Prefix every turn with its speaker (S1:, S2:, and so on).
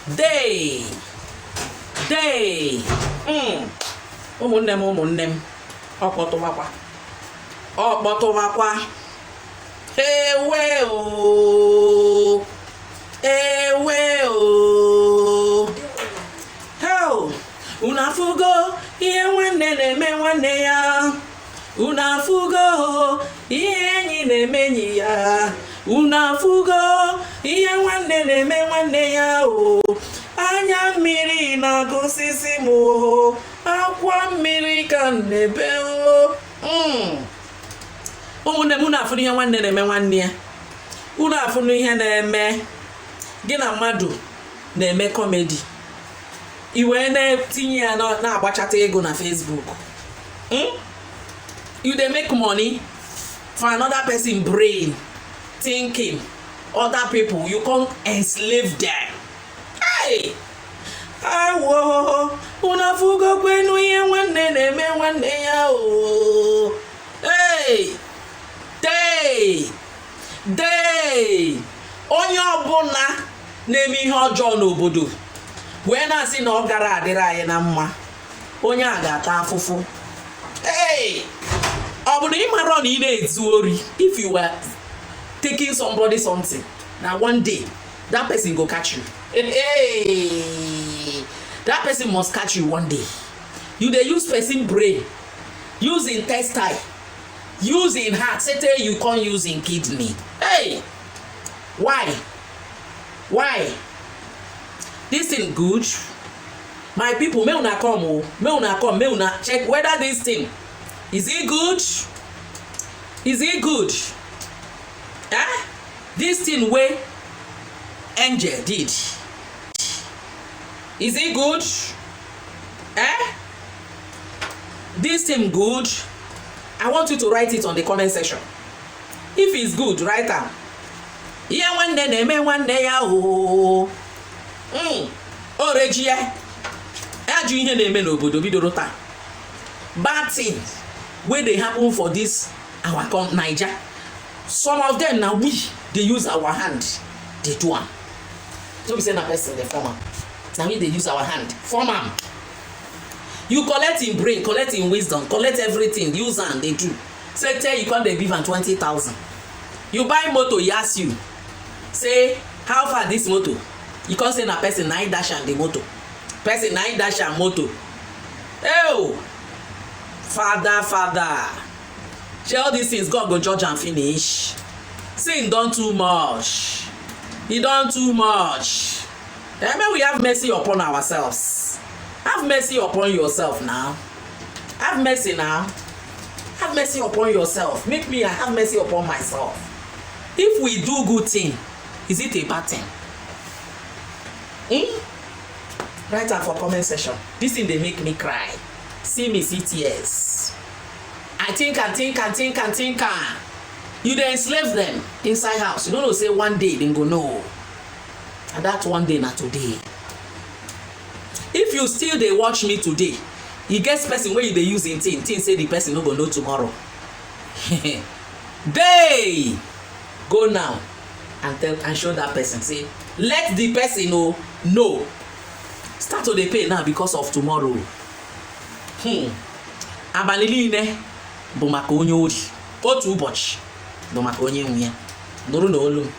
S1: Day day. Ụmụnne m, ụmụnne m, ọ kpọtụwakwa, ọ kpọtụwakwa. Ewe o, ewe o. Heo, unu afụgo ihe nwanne na-eme nwanne ya? Unu afụgo ihe enyi na-eme enyi ya? Unu afụgo ihe nwanne na-eme nwanne ya o? Anya mmiri na-agụsisi m o, akwa mmiri ka m na-ebe o. Ụmụnne m, unu afụrụ ihe nwanne na-eme nwanne ya? Unu afụrụ ihe na-eme? Gị na mmadụ na-eme comedy, i wee na-etinye ya na-agbachata ego na Facebook. You dey make money for another person brain thinking. Other people, you come enslave them. Hey, awo, unu afụgokwenu ihe nwanne na-eme nwanne ya o? Hey, day day, onye ọbụla na-eme ihe ọjọọ n'obodo wee na-asị na ọ gara adịrị anyị na mma, onye a ga-ata afụfụ. Hey, ọ bụ na ị mara na ị na-ezu ori, if you were taking somebody something, na one day that person go catch you. Hey, that person must catch you one day. You dey use person brain, use intestine, use im heart, sotey you come use im kidney. Hey, why this thing good? My people, make una come o, make una come, make una check whether this thing, is it good? Is it good, eh? This thing wey Angel did, is it good, eh? This thing good? I want you to write it on the comment section. If it's good, write am. Ihe nwanne na-eme nwanne ya ooo. O reji ya ajụ ihe na-eme n'obodo bidoro taa. Bad thing wey dey happen for this our Naija, some of them na we dey use our hand dey do am. No be say na person dey form am, na we dey use our hand form am. You collect him brain, collect him wisdom, collect everything, use am dey do. Say tell you come dey give am 20,000. You buy motor, he ask you say, "How far this motor?" You come say na person na him dash am the motor. Person na him dash am motor. Oh, father, father, shey all these things, God go judge am finish? Sin don too much, e don too much. Eh, make we have mercy upon ourselves. Have mercy upon yourself now. Have mercy now, have mercy upon yourself. Make me, I have mercy upon myself. If we do good thing, is it a bad thing? Hmm? Write am for comment section. This thing dey make me cry. See me, see tears. I think and think and think and think am. You dey enslave them inside house. You no know say one day dem go know, and that one day na today. If you still dey watch me today, e get person wey you dey use im thing, think say the person no go know tomorrow. Dey go now and tell and show that person, say let the person know. No, start to dey pay now because of tomorrow. Abalị niile bụ maka onye ori, otu ụbọchị bụ maka onye nwe ya. Nụrụ na olu m.